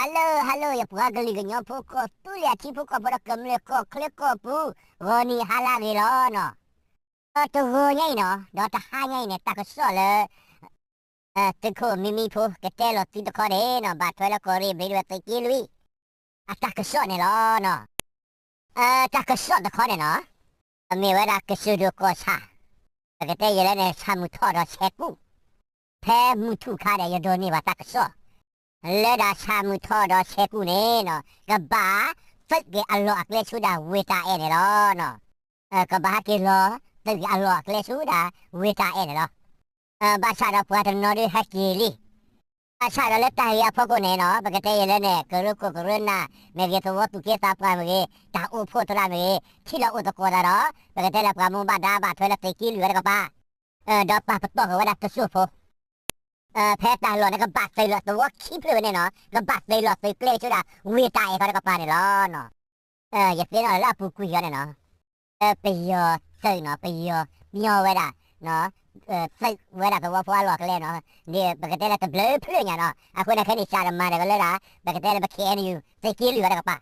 hello hello ယပှၤကလုာ်ကညီဖိကီၢ်သူလ့ၤအထံဖိကီၢ်ဖိဒီးကမျၢၢ်ကီၢ်ချၢကီၢ်ပူၤ ဂီၤနံၤဟါလၢအဂ့ၤလီၤနီၤ. တဂီၤညါအံၤနီၤ ဒီးတဟါညါအံၤန့ၣ် တၢ်ကစီၣ်လၢ သုးခိၣ်မံမံဖိကတဲလီၤသုတခီန့ၣ်နီၤ ဘၣ်ထွဲလၢကီၢ်ရ့ၣ်ဘျ့ဒဝဲၢ်သုးက့လွံၢ် အတၢ်ကစီၣ်န့ၣ်လီၤနီၤ. တၢ်ကစီၣ်တခီန့ၣ်နီၤ မ့ၢ်ဝဲဒၣ်ကစၢၢ်ဒိၣ်ကီၢ်ဆၣ် ပကတဲယဲလၢန့ၣ် ဆၣ်မုၢ်ထီၣ်ဒီးဆဲးကူၣ် ဖဲမုၢ်ထူၣ်ခါဒီး ယဒိးန့ၢ်ဘၣ်တၢ်ကစီၣ် လၢဒၣ်ဆၣ်မုၢ်ထီၣ်ဒီးဆဲးကူၣ်န့ၣ်နီၤ ကဘၣ်သုးက့ၤအလီၢ်အကျဲဆူဒၣ်ဝ့ၢ်တၢ်အဲၣ်န့ၣ်လီၤ. ကဘၣ်ဟဲက့ၤလီၤသုးက့ၤအလီၢ်အကျဲဆူဒၣ်ဝ့ၢ်တၢ်အဲၣ်န့ၣ်လီၤ. ဘၣ်ဆၣ်ဒီးပှၤတနီၤဒုးဟဲက့ၤလံ ဘၣ်ဆၣ်ဒီးလၢတၢ်ဂ့ၢ်အဖီခိၣ်န့ၣ်နီၤ ပကတဲယဲလၢန့ၣ် ကရၢခိၣ်ကရၢနၢ်မ့ၢ်ဂ့ၤ သဝီသူၣ်က့သးပှၢ်မ့ၢ်ဂ့ၤ တၢ်အိၣ်ဖှိၣ်သရၣ်မ့ၢ်ဂ့ၤ ထံၣ်လီၤအိၣ်သကိးသးဒီး ပကတဲလၢပှၤမူဘၣ်ဒါဘၣ်ထွဲလၢသုးက့လွံၢ်ဝဲတကပၤ ဒီးပာ်ပတီၢ်က့ၤဝဲဒၣ်တစိၢ်ဖိ ဖဲတၢ်လီၢ်န့ၣ် ကဘၣ်သုးလီၤသဝီခံဖျၢၣ်ဝဲန့ၣ်နီၤ ကဘၣ်သုးလီၤသုးကျဲဆူဒၣ် ဝ့ၢ်တၢ်အဲၣ်ထီၣ်တကပၤန့ၣ်လီၤ. ယသ့ၣ်နီၣ်လၢအပူၤကွံာ်အီၤန့ၣ်နီၤ ပယီၤသုးနီၤ ပယီၤပျီဝဲဒၣ် သုးဝဲဒၣ်သဝီဖိအလီၢ်အကျဲနီၤ ဒ်ပကတဲလၢတဘျုးဖျၢၣ်ညါနီၤ အဃိန့ၣ်ခဲန့ၣ် စးတမၤဒီးကလၢဒၣ် ပကတဲလၢပ ခ့အဲၣ်ယူၣ် သုးက့လွံၢ်ဝဲတကပၤ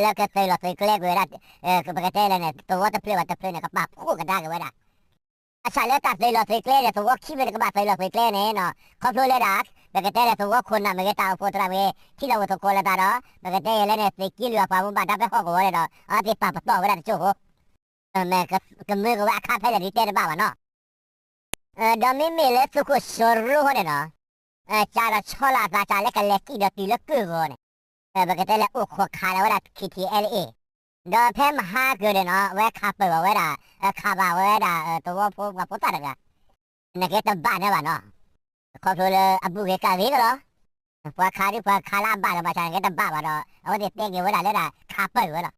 လၢကသုးလီၤသုးကျဲကွံာ်ဝဲဒၣ် ပကတဲလၢန့ၣ် သဝီတဖျၢၣ်ဘၣ်တဖျၢၣ်န့ၣ် ကပာ်ဖှိၣ်ကဒါက့ၤဝဲဒၣ် ဘၣ်ဆၣ်လၢတၢ်သုးလီၤသုးကျဲန့ၣ် သဝီခံဖျၢၣ်န့ၣ် ကဘၣ်သုးလီၤသုးကျဲန့ၣ်နီၤ ခီဖျိလၢဒၣ် ပကတဲလၢသဝီခိၣ်နၢ်မ့ၢ်ဂ့ၤ တၢ်အိၣ်ဖှိၣ်သရၣ်မ့ၢ်ဂ့ၤ ထံၣ်လီၤအိၣ်သကိးလိာ်သးဒီး ပကတဲယဲလၢန့ၣ် သုးက့လွံၢ်အပှၤမူဘၣ်ဒါဖဲဟီၣ်ကဝီၤန့ၣ်ဒီး အဝဲသ့ၣ်ပာ်ပတီၢ်ဝဲဒၣ်တစိၢ်ဖိ မ့ၢ်ကမၢကဝဲအခါဖဲလဲၣ်ဒ်တဲတဘၣ်ဘၣ်နီၤ ဒီးမ့မ့ၢ်လၢသုးခိၣ်စီၤရိဟီန့ၣ်နီၤ စးထီၣ်ဆီလီၤအသးစးလၢကလဲၤကံၣ်ဒီးတုၤလၢကၢၢ်ဂီၤန့ၣ် ပကတဲလၢအိၣ်ခိးခးလီၤဝဲဒၣ် ခ့ထံအဲလ်အ့ ဒီးဖဲမဟါကၢၤန့ၣ်နီၤ အဝဲခးပၢၢ်ဘၣ်ဝဲဒၣ် ခးဘၣ်ဝဲဒၣ် သဝီဖိပှၤဖိသၣ်တဂၤ နကဲတဘၣ်န့ၣ်ဘၣ်နီၤ ခီဖျိလၢအဘူးက့ၤကၣ်ဂ့ၤကလီၤ ပှၤခးဒ်ပှၤခးလၢအဘၣ်ဒီးဘၣ်ဆၣ်န့ၣ် ကဲတဘၣ်ဘၣ်ဒီး အဝဲသ့ၣ်တဲက့ၤဝဲဒၣ်လၢဒၣ်ခးပၢၢ်ဝဲလီၤ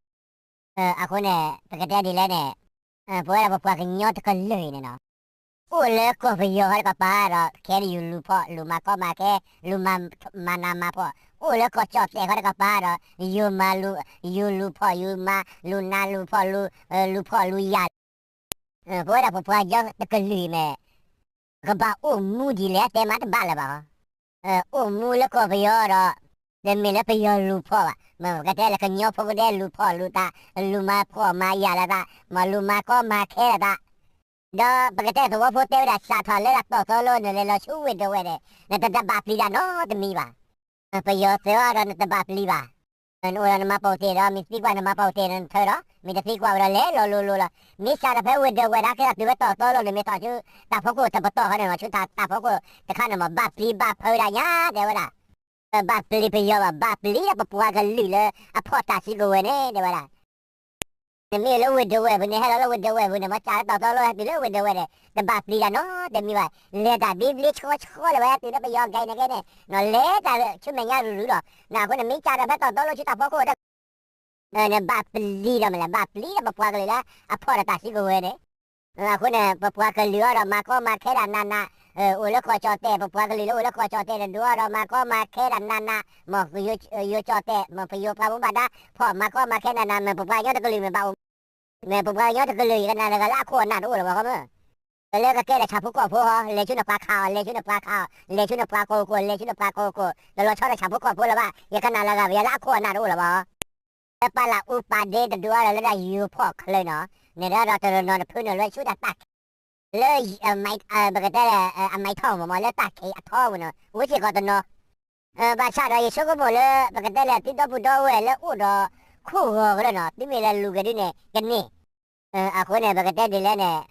အဃိန့ၣ် ပကတဲဒ်လဲၣ်န့ၣ် ပဝဲဒၣ်ပပှၤကညီတကလုာ်အံၤန့ၣ်နီၤ အိၣ်လၢကီၢ်ပယီၤဃီတကပၤဒီး ခဲအံၤယူၤလူၤဖီၣ် လူၤမၤကီမၤခဲ လူၤမၤ မၤနးမၤဖှီၣ် အိၣ်လၢကီၢ်ကၠီၣ်တဲာ်ဃီတကပၤဒီး ယူၤမၤလူၤ ယူၤလူၤဖီၣ် ယူၤမၤ လူၤနးလူၤဖှီၣ် လူၤ လူၤဖီၣ်လူၤယာ် ပဝဲဒၣ်ပပှၤကညီတကလုာ်အံၤန့ၣ် ကဘၣ်အိၣ်မူဒ်လဲၣ်တဲမးတဘၣ်လၢၤဘၣ် အိၣ်မူလၢကီၢ်ပယီၤဒီး တမ့ၢ်လၢပယီၤလူၤဖီၣ်ဘၣ် မ့ၢ်ပကတဲလၢကညီဖိကဒဲလူၤဖီၣ်လူၤသး လူၤမၤဖှီၣ်မၤယာ်လိာ်သး မ့ၢ်လူၤမၤကီမၤခဲလိာ်သး ဒီးပကတဲသဝီဖိတဲဝဲဒၣ် စးထီၣ်လၢဒၣ်တီၢ်သီလိနလဲၤလီၤဆူဝ့ၢ်ဒဝဲၢ်န့ၣ် နတဘၣ်ပျံၤတၢ်နီတမံၤဘၣ် ပယီၤသုးအီၤဒီးနတဘၣ်ပျံၤဘၣ် နအိၣ်ဒီးနမၤပီၣ်တ့ၢ်ဒီး မ့ၢ်သံကွၢ်နမၤပီၣ်တ့ၢ်ဒီးနထၢဒီး မ့ၢ်တသံကွၢ်ဝဲဒီးလဲၤလီၤလိၤလိၤလီၤ မ့ၢ်စးထီၣ်ဖဲဝ့ၢ်ဒဝဲၢ်ဒၣ်ကဲထီၣ်တုၤဝဲတီၢ်သီလိန့ၣ် မ့ၢ်ထီၣ်ဆူတၢ်ဖီခိၣ်တပတီၢ်ဃီန့ၣ်နီၤ ဆူတၢ်ဖီခိၣ်တခါန့ၣ်မ့ၢ် ဘၣ်ပျံၤဘၣ်ဖုးဒၣ်ညါတဲဝဲဒၣ် ဘၣ်ပျံၤပယီၤဘၣ် ဘၣ်ပျံၤဒီးပပှၤကလုာ်လၢအဖီၣ်တၢ်စုကဝဲၤန့ၣ်တဲဝဲဒၣ် နမ့ၢ်လၢဝ့ၢ်ဒဝဲၢ်ပူၤန့ၣ် ဟဲလီၤလၢဝ့ၢ်ဒဝဲၢ်ပူၤန့ၣ် မ့ၢ်စးလၢတီၢ်သီလိဟဲတုၤလၢဝ့ၢ်ဒဝဲၢ်န့ၣ် တဘၣ်ပျံၤတၢ်နီတမံၤဘၣ် လဲၤတၢ်ဘျ့ဘျ့ဆှီဆှီလၢၤဝဲတုၤလၢပယီၤကဲန့ၣ်ကဲန့ၣ် လဲၤတၢ်ဆူမဲာ်ညါရူၤရူၤလီၤ အဃိန့ၣ်မ့ၢ်စးထီၣ်ဖဲတီၢ်သီလိဆူတၢ်ဖီခိၣ် နဘၣ်ပျံၤဒီးမ့ၢ်လဲၣ် ဘၣ်ပျံၤဒီးပပှၤကလုာ်လၢအဖီၣ်ဒီးတၢ်စုကဝဲၤန့ၣ် အဃိန့ၣ် ပပှၤကလုာ်အီၤဒီးမၤကီမၤခဲဒၣ်နးနး အိၣ်လၢကီၢ်ကၠီၣ်တဲၣ် ပပှၤကလုာ်လၢအိၣ်လၢကီၢ်ကၠီၣ်တဲၣ်တဒူၣ်အီၤဒီးမၤကီမၤခဲဒၣ်နးနး မ့ၢ်ယိၤကၠီၣ်တဲၣ် မ့ၢ်ပယိၤပှၤမူဘၣ်ဒါ ဖီၣ်မၤကီမၤခဲနးနး မ့ၢ်ပပှၤကညီတကလုာ်မ့ၢ်ဘၣ်အိၣ် မ့ၢ်ပပှၤကညီတကလုာ်အံၤကနၣ်လၢဂၤလၢအခိၣ်အနၢ်တအိၣ်လၢၤဘၣ်ဃီမ့ၢ် လၢကကဲဒီးဆၣ်ဖိကီၢ်ဖိဟီ လဲၤဆူနပှၤခးအီၤ လဲၤဆူနပှၤခးအီၤ လဲၤဆူနပှၤကိၢ်ကိၢ် လဲၤဆူနပှၤကိၢ်ကိၢ် တလီၤဆီဒီးဆၣ်ဖိကီၢ်ဖိလၢၤဘၣ် ယကနၣ်လၢဂၤ ပယီၤလၢအခိၣ်အနၢ်တအိၣ်လၢၤဘၣ် လၢပာ်လၢအူပာ်ဒ့တဒူၣ်အီၤဒီးလၢဒၣ်ယိၤဖီၣ်ချၢနီၤ န့ၣ်ဒီးတနီၤတဖုန့ၣ်လၢဆူဒၣ်တၢ်ခဲ လၢ ပကတဲလၢ အမဲထီၣ်မ့ၢ်မ့ၢ်လၢတၢ်ခဲအထီဝဲနီၤ ဝဲစ့ၢ်ကီးတနီၤ ဘၣ်ဆၣ်ဒီးယဆိကမိၣ်လၢ ပကတဲလၢသုဒီပုၢ်ဒီဝဲၢ်လၢအိၣ်ဒီးခိၣ်ဂီၤကရၢနီၤ သုမ့ၢ်လဲၤလူၤက့ၤဒ်န့ၣ် ကန့ၢ် အဃိန့ၣ် ပကတဲဒ်လဲၣ်န့ၣ်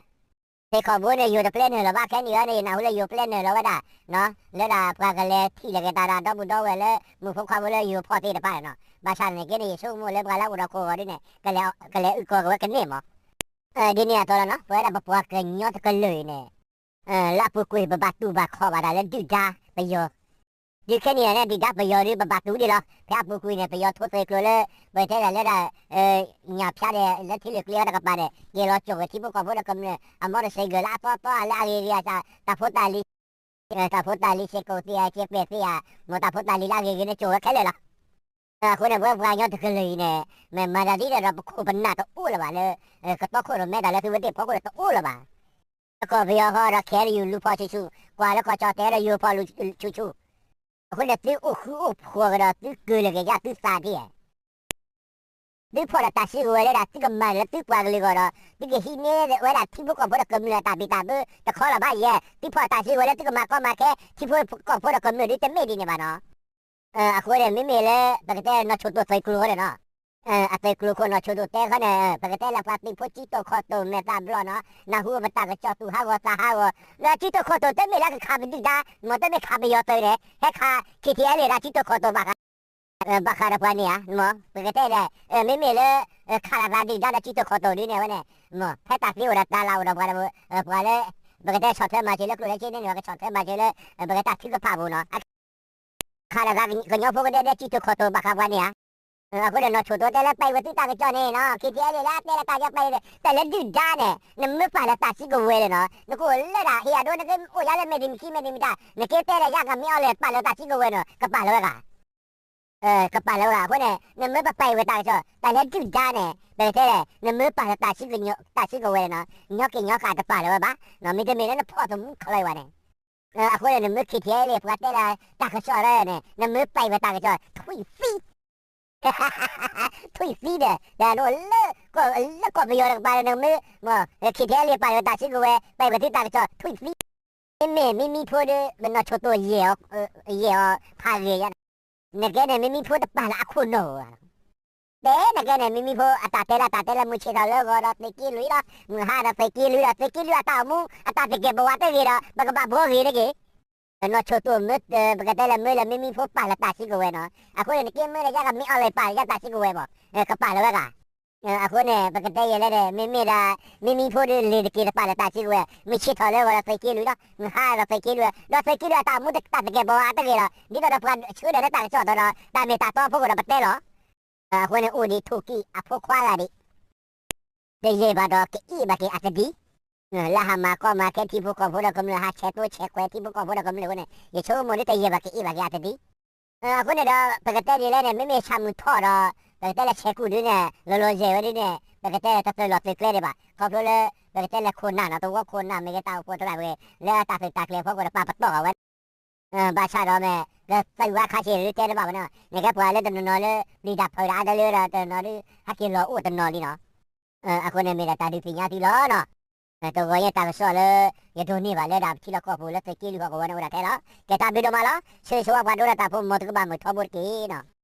သ့ၣ်ခီၣ်ဘိန့ၣ် ယိၤတပျဲနုာ်လီၤဘၣ် ခဲနံၣ်အံၤန့ၣ် ယနၢ်ဟူလၢယိၤပျဲနုာ်လီၤဝဲဒၣ် လၢဒၣ်ပှၤကလဲၤထံၣ်လိာ်က့ၤတၢ်ဒီးဒီပုၢ်ဒီဝဲၢ်လၢမုၢ်ဖိခွါဖိလၢယိၤဖီၣ်သ့ၣ်တဖၣ်န့ၣ်နီၤ ဘၣ်ဆၣ်န့ၣ်က့န့ၣ် ယဆိကမိၣ်လၢပှၤလၢအိၣ်ဒီးခိၣ်ဂီၤဒ်န့ၣ် ကလဲၤအုၣ်ကီၤက့ၤဝဲကန့ၢ်မး ဒ်န့ၣ်အသိးလီၤနီၤ ပဝဲဒၣ်ပပှၤကညီတကလုာ်အံၤန့ၣ် လၢအပူၤကွံာ် ပဘၣ်တူၢ်ဘၣ်ခီၣ်ဘၣ်တၢ်လၢဒုၣ်ဒါပယီၤ ဒုးခဲနံၣ်အံၤန့ၣ် ဒုၣ်ဒါပယီၤဒုး ပဘၣ်တူၢ်ဒံးလီၤ ဖဲအပူၤကွံာ်န့ၣ် ပယီၤထိၣ်သ့ၣ်ကျိၤလၢ ပတဲဒၣ်လၢဒၣ် ညၣ်ဖၠါဒီး လၢထံလၢကျဲအီၤတကပၤန့ၣ် က့ၤလီၤကၠီၣ်ဝဲထံဖိကီၢ်ဖိဒီးကမျၢၢ် အမီတစဲးကၢၤလၢအသီသီလၢအဂ့ၤဂ့ၤအသး တၢ်ဖိတၢ်လံၤ တၢ်ဖိတၢ်လံၤ စ့ၢ်ကီးသ့ၣ်ဧါ စ့ၢ်ကီးပဲာ်သ့ၣ်ဧါ မ့ၢ်တၢ်ဖိတၢ်လံၤလၢအဂ့ၤဂ့ၤန့ၣ် ကၠီၣ်ဝဲခဲလၢာ်လီၤ အဃိန့ၣ် ပဝဲပှၤကညီတကလုာ်အံၤန့ၣ် မ့ၢ်မၤတၢ်ဒ်န့ၣ်ဒီး ပခိၣ်ပနၢ်တအိၣ်လၢၤဘၣ်လၢ ကတီခိၣ်ရိၣ်မဲတၢ်လၢသုဝဲသ့ၣ်ဖီခိၣ်ဒီးတအိၣ်လၢၤဘၣ် လၢကီၢ်ပယီၤဃီဒီး ခဲအံၤယူၤလူၤဖီၣ်ဆူၣ်ဆူၣ် ကွၢ်လၢကီၢ်ကၠီၣ်တဲာ်ဒီးယူၤဖီၣ်ဆူၣ်ဆူၣ် အဃိန့ၣ် သုအိၣ်ဃူအိၣ်ဖိးကဒီး သုကၢၤလၢကယၢ်သုသးဒ်ဧါ. သုဖီၣ်ဒီးတၢ်စုကဝဲၤလၢဒၣ် သုကမၤလၢသုပှၤကလုာ်အဂီၢ်ဒီး သုကဟံးန့ၢ်ဝဲဒၣ်ထံဖိကီၢ်ဖိဒီးကမျၢၢ်အတၢ်ဘံၣ်တၢ်ဘၢတခီလၢၤဘၣ်ယဲၢ်. သုဖီၣ်တၢ်စုကဝဲၤလၢသုကမၤကီမၤခဲ ထံဖိကီၢ်ဖိဒီးကမျၢၢ်ဒ်တမ့ၢ်ဒ်န့ၣ်ဘၣ်နီၤ. အဃိန့ၣ် မ့မ့ၢ်လၢ ပကတဲနီၢ်ဆိၣ်တိၢ်သုးကျိၤအဃိန့ၣ်နီၤ, အသုးကျိၤခိၣ်နီၢ်ဆိၣ်တိၢ်တဲခီန့ၣ် ပကတဲလၢပှၤသုးဖိကံတိာ်ခီၣ်တိာ်မဲာ်သၣ်ဘျီနီၤ, နၢ်ဟူပတၢ်ကစီၣ်သူၣ်ဟးဂီၤသးဟးဂီၤ, လၢကံတိာ်ခီၣ်တိာ်တမ့ၢ်လၢကခးပဒုၣ်ဒါ, မ်တမ့ၢ်ခးပယီၤသုးန့ၣ် ဟဲခး ခံထံအဲလ့ၣ် ဒၣ်ကံတိာ်ခီၣ်တိာ်ဘၣ်ဃး ဘၣ်ဃးဒီးပှၤန့ၣ်ဧါ, မ်ပကတဲဒီး မ့မ့ၢ်လၢ ခးလီၤသးဒုၣ်ဒါဒီးကံတိာ်ခီၣ်တိာ်ဒ်န့ၣ်ဝဲန့ၣ်, မ်ဖဲတၢ်သ့အိၣ်ဒီးတၢ်လၢ်အိၣ်ဒီးပှၤဒီး ပှၤလၢ ပကတဲဆီၣ်ထွဲမၤစၢၤလၢကျိၣ်လၢစ့န့ၣ် ကဆီၣ်ထွဲမၤစၢၤလၢ ပကတဲတၢ်ထုကဖၣ်ပူၤနီၤ, ခးလီၤသးကညီဖိကဒဲဒဲကံတိာ်ခီၣ်တိာ်ဘၣ်ဃးပှၤန့ၣ်ဧါ. အဃိဒီးနီၢ်ဆိၣ်တိၢ်တဲလၢ ပာ်ဝဲသုတၢ်ကစီၣ်န့ၣ်နီၤ, ခံထံအဲလ့ၣ်လၢအတဲလၢတၢ်ကစီၣ်ပာ်ဝဲ တၢ်လၢဒုၣ်ဒါန့ၣ် နမ့ၢ်ပာ်လီၤတၢ်စုကဝဲၤလၢၤနီၤ, နကအိၣ်လၢဒၣ်ဟ့ၣ်အဒိ နကအိၣ်ယါလၢမဲာ်တမံၤခံမဲာ်တမံၤတၢ် နကတဲလၢယၤကမ့ၢ်အီၤလၢ ပာ်လီၤတၢ်စုကဝဲၤန့ၣ် ကပာ်လီၤဝဲဂၤ ကပာ်လီၤဝဲဂၤအဃိန့ၣ် နမ့ၢ်ပပာ်ဝဲတၢ်ကစီၣ် တၢ်လၢဒုၣ်ဒါန့ၣ် ပကတဲလဲၣ် နမ့ၢ်ပာ်လီၤတၢ်စုကဝဲၤန့ၣ်နီၤ, ညီက့ညီဃာ်တပာ်လီၤဝဲဘၣ်, မ့တမ့ၢ်လၢနဖီၣ်သမူခီလီၤဝဲန့ၣ်, အဃိန့ၣ် နမ့ၢ်ခံထံအဲလ့ၣ် ပှၤတဲလၢတၢ်ကစီၣ်လၢန့ၣ် နမ့ၢ်ပာ်ဝဲတၢ်ကစီၣ် ထွံၣ်သံ ထွံၣ်သံဒီး တၢ်နအိၣ်လၢ လၢကီၢ်ပယီၤတကပၤဒီး နမ့ၢ် ခံထံအဲလ့ၣ်ပာ်လီၤတၢ်စုကဝဲၤ ပာ်ဝဲသုတၢ်ကစီၣ် ထွံၣ်သံ, မ့မ့ၢ်မံမံဖိဒီး ပနီၢ်ဆိၣ်တိၢ် ယဲၢ်အီၤဖးဂ့ၤယါန့ၣ်, နကဲန့ၣ် မံမံဖိတပာ်လၢအခိၣ်နူာ်ဧါ, တဲနကဲန့ၣ် မံမံဖိအတၢ်တဲလၢတၢ်တဲလၢ မုၢ်ဆ့ၣ်ထီၣ်လၢဂီၤဒီးသုးက့လွံၢ်ဒီး မုၢ်ဟါဒီးသုးက့လွံၢ်ဒီး သုးက့လွံၢ်အတၢ်အိၣ်မူ အတၢ်သကဲးပဝးတဂ့ၤဒီး ပကဘၣ်ဘှီဂ့ၤတဂ့ၤ နီၢ်ဆိၣ်တိၢ်မ့ၢ် ပကတဲလၢမ့ၢ်လၢမံမံဖိပာ်လီၤတၢ်စုကဝဲၤနီၤ, အဃိန့ၣ် နက့မ့ၢ်လၢယကမ့ၢ်အီၤလၢပာ်လၢယတၢ်စုကဝဲၤမး ကပာ်လီၤဝဲဂၤ, အဃိန့ၣ် ပကတဲယဲၢ်လဲၣ်န့ၣ် မ့မ့ၢ်ဒၣ် မံမံဖိဒီးလ့ၤတက့ၤတပာ်လၢတၢ်စုကဝဲၤ မုၢ်ဆ့ၣ်ထီၣ်လၢဂီၤဒီးသုးက့လွံၢ်ဒီး မုၢ်ဟါဒီးသုးက့လွံၢ် ဒီးသုးက့လွံၢ်အတၢ်အိၣ်မူတၢ်သကဲးပဝးတဂ့ၤဒီး ဒ်သိးဒီးပှၤဆှၢဒီးလၢတၢ်ကစီၣ်အသိးဒီး တၢ်မ့ၢ်တၢ်တီဖိဃိဒီးပတဲလီၤ အဃိန့ၣ် အိၣ်ဒံးထိၣ်ကံၢ်အဖိခွါဂၤဒံး တယံာ်ဘၣ်ဒီးကအ့ၣ်ဘၣ်က့ၤအတဒံ, လၢဟးမၤကီမၤခဲထံဖိကီၢ်ဖိဒီးကမျၢၢ် ဟးဆဲးသိဆဲးကွဲးထံဖိကီၢ်ဖိဒီးကမျၢၢ်အဃိန့ၣ် ယဆိကမိၣ်ဒ်တယံာ်ဘၣ်ကအ့ၣ်ဘၣ်က့ၤအတဒံ, အဃိန့ၣ်ဒီး ပကတဲဒ်လဲၣ်န့ၣ် မ့မ့ၢ်ဆၣ်မုၢ်ထီၣ်ဒီး ပကတဲလၢဆဲးကူၣ်ဒုန့ၣ် လီၤလီၤယဲၢ်ဝဲဒ်န့ၣ် ပကတဲတကြၢးလီၤသုးကျဲဒံးဘၣ် ခီဖျိလၢ ပကတဲလၢခိၣ်နၢ်နီၤ သဝီခိၣ်နၢ်မ့ၢ်ဂ့ၤ တၢ်အိၣ်ဖှိၣ်သရၣ်မ့ၢ်ဂ့ၤ လၢအတၢ်သုးတၢ်ကျဲၤအဖီခိၣ်ဒီး ပာ်ပတီၢ်အီၤဝဲ ဘၣ်ဆၣ်ဒီးမ့ၢ် ကသံဝဲခါဆံးဒုတဲတဘၣ်ဝဲန့ၣ် နကဲပှၤလၢတနီၤနီၤလၢ ပျံၤတၢ်ဖုးတၢ်အါတလၢဒီးတနီၤဒု ဟဲက့ၤလီၤအိၣ်တနီၤလံနီၤ, အဃိန့ၣ်မ့ၢ်ဒီးတၢ်ဒုးသ့ၣ်ညါသုလီၤနီၤ, တဂီၤညါတၢ်ကစီၣ်လၢ ယဒိးန့ၢ်ဘၣ်လၢဒၣ်ပထံလီၢ်ကီၢ်ပူၤလၢသုးက့လွံၢ်ဟီၣ်ကဝီၤန့ၣ်အိၣ်ဒၣ်ထဲလီၤ, ကဲတၢ်ဘျုးဒိၣ်မးလီၤ, ဆၢဂ့ၤဆၢဝါပှၤဒိလၢတၢ်ဖိ မ်သုကဘၣ်မုာ်ထီဘိတက့ၢ်နီၤ.